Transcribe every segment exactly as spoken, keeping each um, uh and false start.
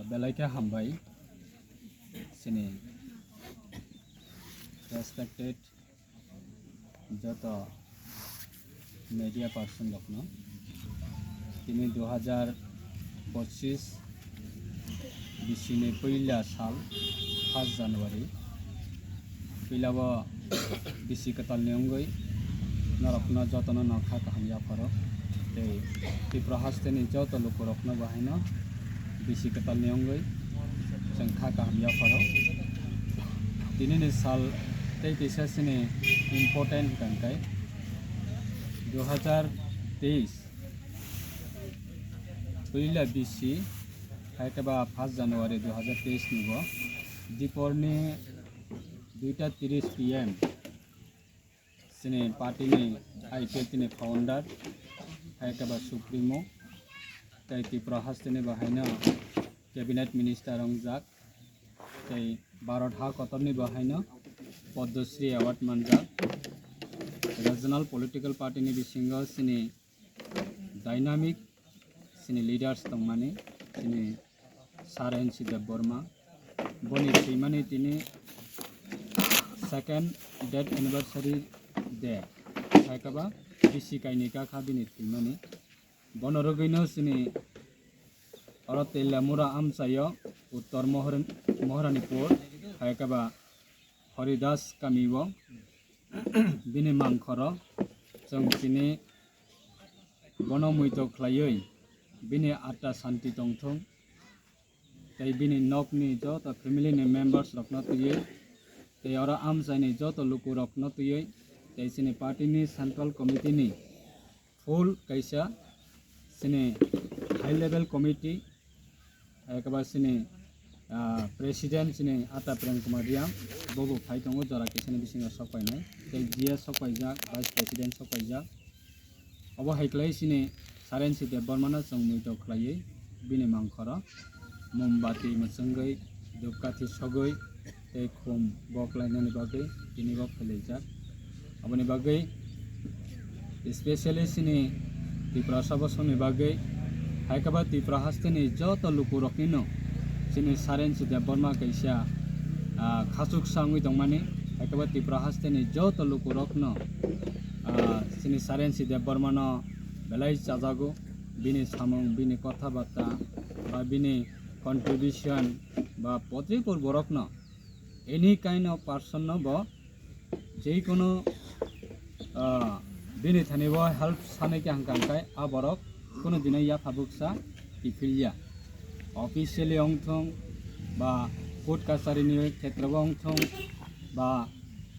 Belai khe hambai chini respected joto media person rokno. Tini dui hajar pochis bisini puila sal, first January. Puila o bisi kwtalni wngwi norokno jotono no kha kaham yapharo. Tei Tripura hasteni joto lukurokno bo haino bisi kwtalni wngwi chwng kha kaham yapharo. Tinini sal tei kisa chini important hwnkha hwnkhe dui hajar teis puila bisi, hai khe ba first January dui hajar teis ni bo diporni duita tiris P M chini party ni I P F T ni founder, hai khe ba Supremo, tei Tripura hasteni bo haino cabinet minister wngjak, tei Bharat ha kotorni bo haino Padma Shri Award manjak. Regional political party ni bisingo chini dynamic chini leaders tongmani, chini Sir N C Debbarma, boni thwimani tini second death anniversary day, hai khe ba bisi kaini kakha bini thwimani. Bono rwgwino chini oro Teliamura amchaio Uttor Mohor-, Moharanipur, hai khe ba Haridas kamio bini mangkhoro chwng chini bono muito khlaiwi bini atma santi tongthung, tei bini nokni joto family ni members rokno twiwi, tei oro amchaini joto lukurokno twiwi, tei chini party ni central committee ni full kaisa chini high level committee, ekaba chini, ah, president chini Ata Prem Kumar Reang, bobo phai tongo jora kisani bisingo sok painai, tei G S sok paijak, vice president sok paijak. Obo hai khlai chini Sir N C Debbarmano chwng muito khlaiwi bini mangkhoro mombati mwchwngwi, dhupkathi sogwi, tei khum bo khlainani bagwi tini bo phailaijak. Aboni bagwi specially chini Tiprasa bosongni bagwi, hai khe ba Tripura hasteni joto lukuroknino chini Sir N C Debbarma kaisa, ah, khachuksa wngwi tongmani, hai khe ba Tripura hasteni joto lukurokno, ah, chini Sir N C Debbarmano belai chajago, bini samung, bini kotha bata, ba bini contribution, ba potripur borokno, any kind of person no bo jekono, ah, bini thani bo help sanai khe hangkha hangkai a borok kono dino yapha buksa kiphilya. Officially ongthong ba court kachari ni khetrobo ongthong ba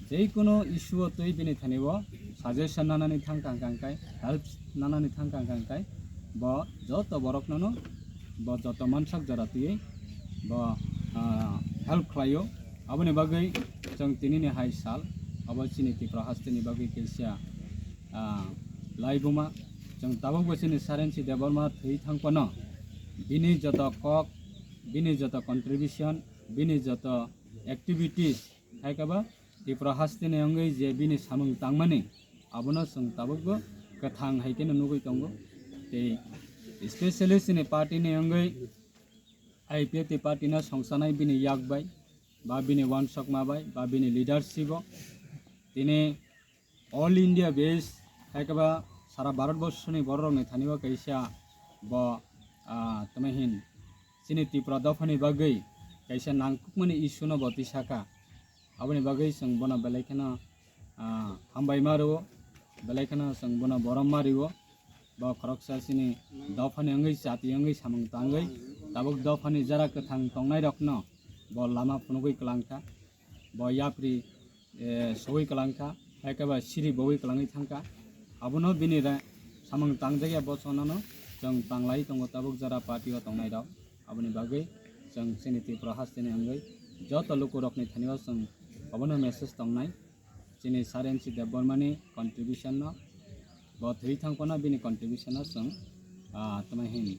jekono issue o twi bini thani bo suggestion nanani thangkha hangkha hangkai, help nanani thangkha hangkha hangkai bo joto borok nono bo joto mansak jora twiwi bo, ah, help khlaio. Aboni bagwi chwng tinini hai sal, abo chini Tripura hasteni bagwi kaisa, ah, laibuma. Chwng tabukbo chini Sir N C Debbarma thwi thangphano bini joto kok, bini joto contribution, bini joto activities, hai khe ba Tripura hasteni wngwi je bini samung tangmani, abono chwng tabukbo kwthang hai kheno nugwi tongo. Tei specially chini party ni wngwi I P F T party no songsanai bini yak bai, ba bini wansokma bai, ba bini leadership o tini all India base, hai khe ba sara Bharat borsoni borok rokni thani o kaisa bo, ah, tamo hin chini Tripura dophani bagwi kaisa nangkukmani issue no bo twi saka. Aboni bagwi chwng bono belai kheno, ah, hambai ma rwo, belai kheno chwng bono borom ma rwo. Bo khoroksa chini dophani wngwi, chati wngwi, samung tangwi, tabuk dophani jora kwthang tongnai rokno bo lama phunugwi kwlangkha, bo yapri, eh, sogwi kwlangkha, hai khe ba siri bogwi kwlangwi thangkha. Abono bini re-, samung tangjak ya bosonano chwng tanglai tongo tabuk jora party o tongnai rok. Aboni bagwi chwng chini Tripura hasteni wngwi joto lukurokni thani o chwng obono message tongnai. Chini Sir N C Debbarmani contribution no, bo thwi thangphano bini contribution no chwng, ah, tamo hin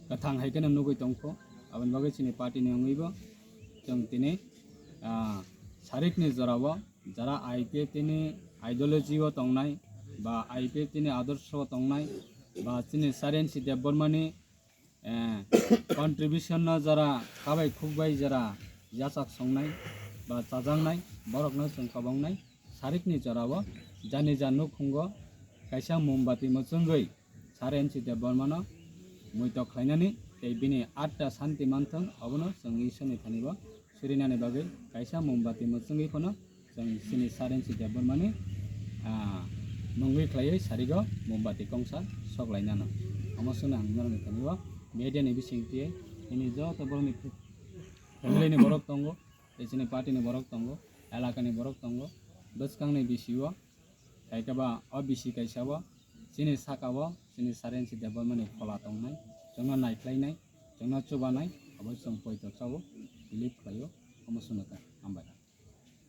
kwthang hai kheno nugwi tongkho. Aboni bagwi chini party ni wngwi bo chwng tini, ah, sarikni jorao jara I P F T ni ideology o tongnai ba I P F T ni adorsho o tongnai ba chini Sir N C Debbarmani eh, contribution no jora kabai khukbai jora yachak songnai ba chajaknai borokno chwng kwbangni sarikni jorao jani ja nukhungo kaisa mombati mwchwngwi Sir N C Debbarmano muitok khlainani tei bini atta santi manthwng, abono chwng Iswrni thanibo surinani bagwi kaisa mombati mwchwngwi phano chwng chini Sir N C Debbarmani, ah, mungwi khlaiwi sarigo mombati kongsa sok lainano. Omo swngno ang norokni thanibo media ni bisingtwi nini joto borokni family ni borok tongo, tei chini party ni borok tongo, elaka ni borok tongo, bwskang ni bisio, hai khe ba o bisi kaisa o chini saka o chini Sir N C Debbarmani phola tongnai, chwngno naikhlainai, chwngno chubanai, abo chwng poito chao, believe khlaio, omo swngno ta, hambai.